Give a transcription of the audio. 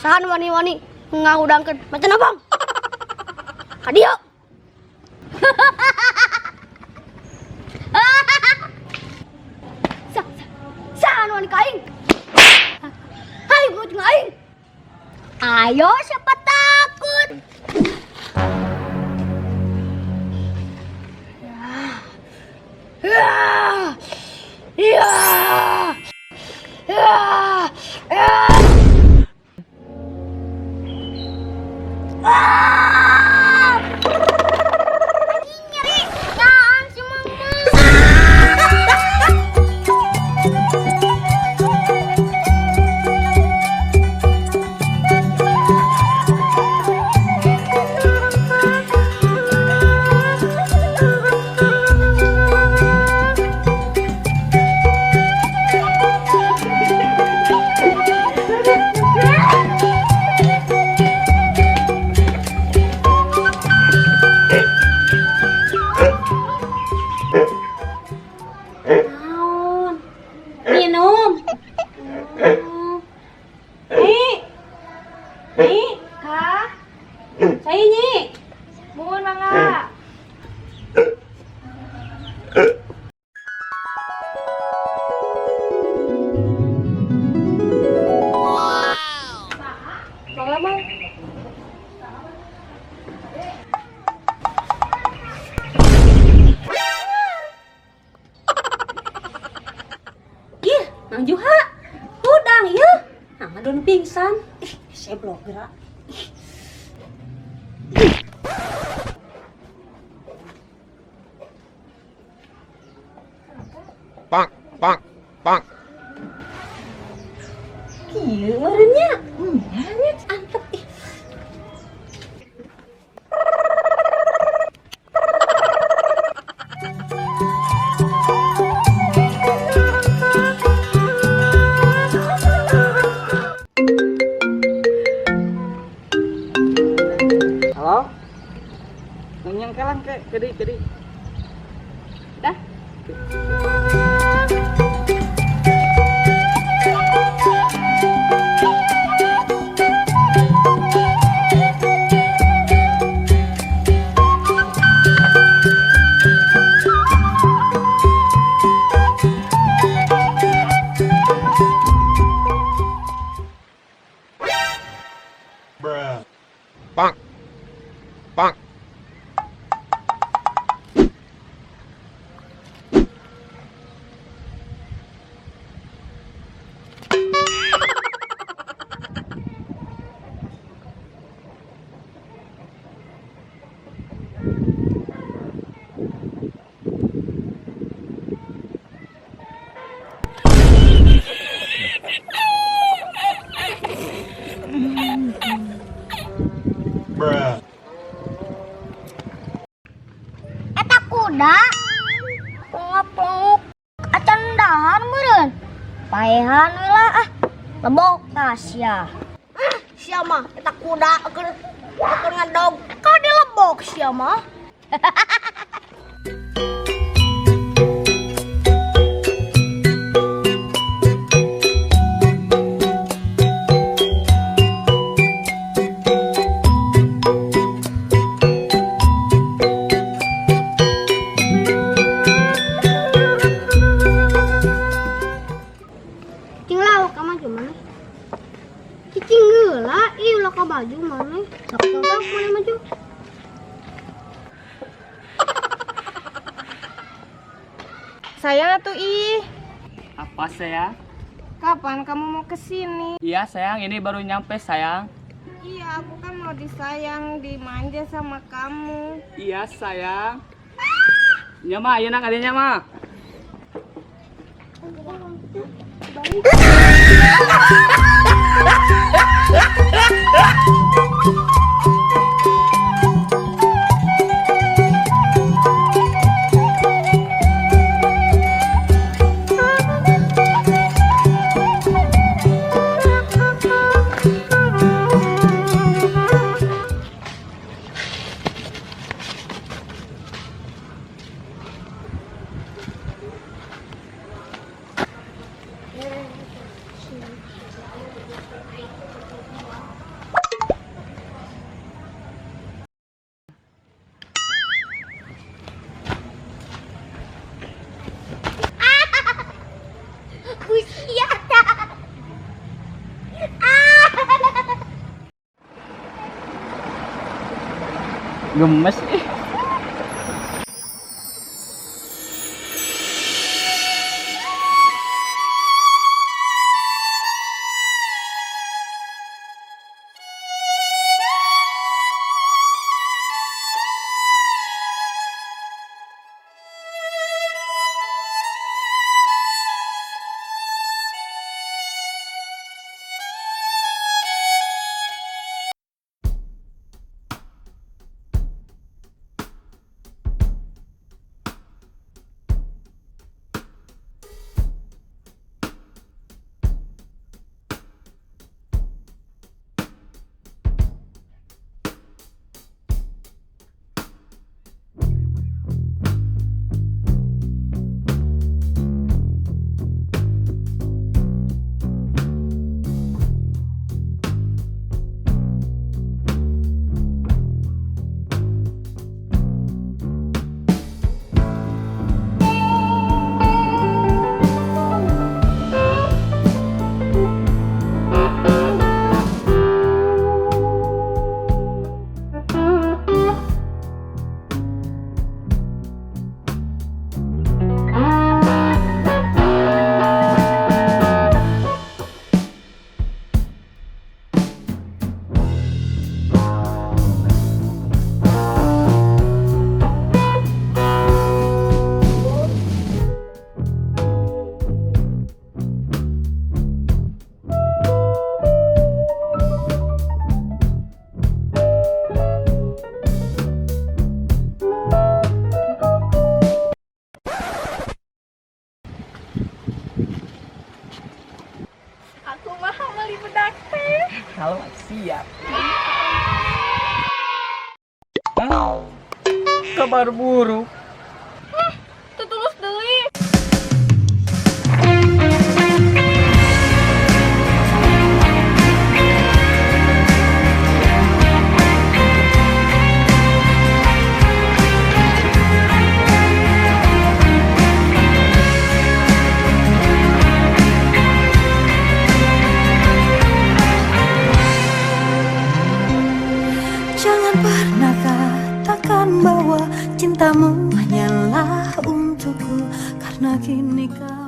Saha nu wani-wani ngahudangkeun macan abang? Ka dieu. Saha nu wani ka aing? Hayu geus jeung aing. Ayo, siapa takut? Ya. Ya. Ya. Ya. Ah! Nyeri. Jangan si mama. Naon? Minum. Nih. Nih. Hah? Cai, Nyi. Muhun, mangga. Mangga, Mang. Ih, Mang Juha. Hudang ieu. Nah, ngadon pingsan. Ih, seblok gerak. Bonk, bonk, bonk. Kieu meureun nya. Nya antep ih. Halo? Nyengkelan ke kedi kedi. Dah. Bruh. Bonk. Bonk. Bruh. Eta kuda pengok-pengok acan dahar meureun. Paehan we lah ah. Lebok tah sia. Ah, sia mah eta kuda keur keur ngadog. Ka dilebok sia mah. Cing lauk ka maju mana? Cicing geula, ieu ulah ka baju mana? Sok sok sok mana maju. Sayang atuh ih. Apa, sayang? Kapan kamu mau kesini? Iya, sayang, ini baru nyampe, sayang. Iya, aku kan mau disayang, dimanja sama kamu. Iya, sayang. Nya mah, ayeuna ka dinya mah. Gemes ih. Aku mah beli bedak teh. Kalau siap. Hah? Kabar buruk. Teu tulus deui. Jangan pernah katakan bahwa cintamu hanyalah untukku, karena kini kau